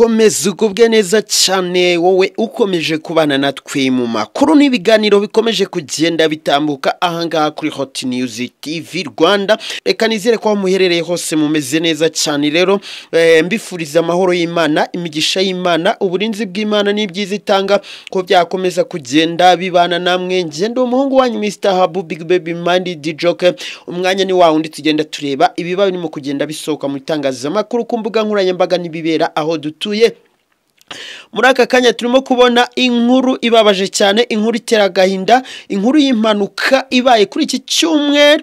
Komeza ugubwe neza cyane wowe ukomeje kubana natwe mu makuru n'ibiganiro bikomeje kugenda bitambuka ahangaha kuri Hot News TV Rwanda. Reka nizere ko aho muherereye hose mumeze neza cyane. Rero mbifuriza amahoro y'Imana, imigisha y'Imana, uburinzi bw'Imana n'ibyiza itanga ko byakomeza kugenda bibana namwe. Ngende umuhungu wanyu Mr Habu Big Baby Mind Joke. Umwanya ni wa wundi tugenda tureba ibiba birimo kugenda bisohoka mu itangazamakuru, ku mbuga nkoranyambaga n'ibibera aho dutuye. Muri aka kanya turimo kubona inkuru ibabaje cyane, inkuru itera agahinda, inkuru y'impanuka ibaye kuri iki cyumweru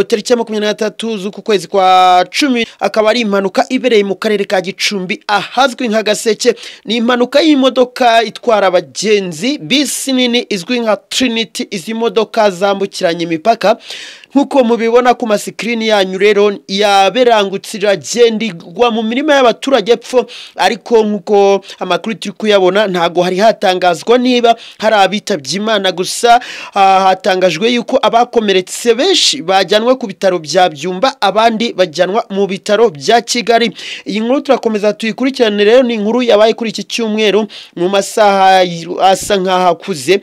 tariki ya 23 z'uku kwezi kwa 10, akaba ari impanuka ibereye mu karere ka Gicumbi ahazwi nka Gaseke. Ni impanuka y'imodoka itwara abagenzi, bisi nini izwi nka Trinity. Izi modoka zambukiranya imipaka nk'uko mubibona ku masikirini yanyu. Rero yaberangutse iragenda igwa mu mirima y'abaturage epfo, ariko nk'uko amakuru turi kuyabona ntago hari hatangazwa niba hari abitabye Imana. Gusa hatangajwe yuko abakomeretse benshi bajyanwe ku bitaro bya Byumba, abandi bajyanwa mu bitaro bya Kigali. Iyi nkuru turakomeza tuyikurikirane. Rero ni inkuru yabaye kuri iki cyumweru mu masaha asa nk'aho akuze.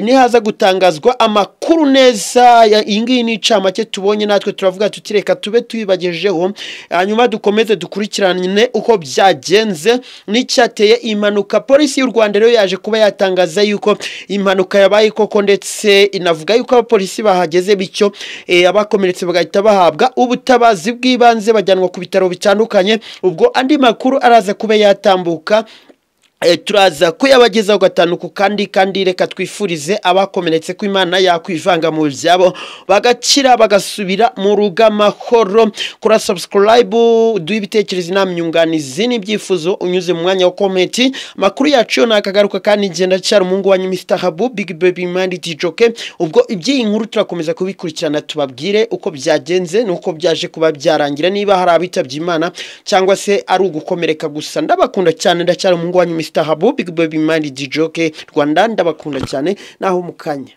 Nihaza gutangazwa amakuru neza, iyi ngiyi ni incamake tubonye, natwe turavuga tuti reka tube tuyibagejeho, hanyuma dukomeze dukurikirane uko byagenze n'icyateye impanuka. Polisi y'u Rwanda rero yaje kuba yatangaza yuko impanuka yabaye koko, ndetse inavuga yuko abapolisi bahageze, bityo abakomeretse bagahita bahabwa ubutabazi bw'ibanze bajyanwa ku bitaro bitandukanye. Ubwo andi makuru araza kuba yatambuka, turaza kuyabagezaho gatanu ku kandi. Kandi reka twifurize abakomeretse ko Imana yakwivanga mu byabo bagakira bagasubira mu rugo amahoro. Kora subscribe, duhe ibitekerezo, inama, inyunganizi n'ibyifuzo unyuze mu mwanya wa comment. Amakuru yacu yo nakagaruka, kandi ngenda cyari umuhungu wanyu Mr Habu Big Baby Mind Joke. Ubwo iby'iyi nkuru turakomeza kubikurikirana, tubabwire uko byagenze n'uko byaje kuba byarangira, niba hari abitabye Imana cyangwa se ari ugukomereka gusa. Ndabakunda cyane, ndacyari umuhungu wanyu Mr Habu Big Baby Mind Joke Rwanda. Ndabakunda cyane, naho mukanya.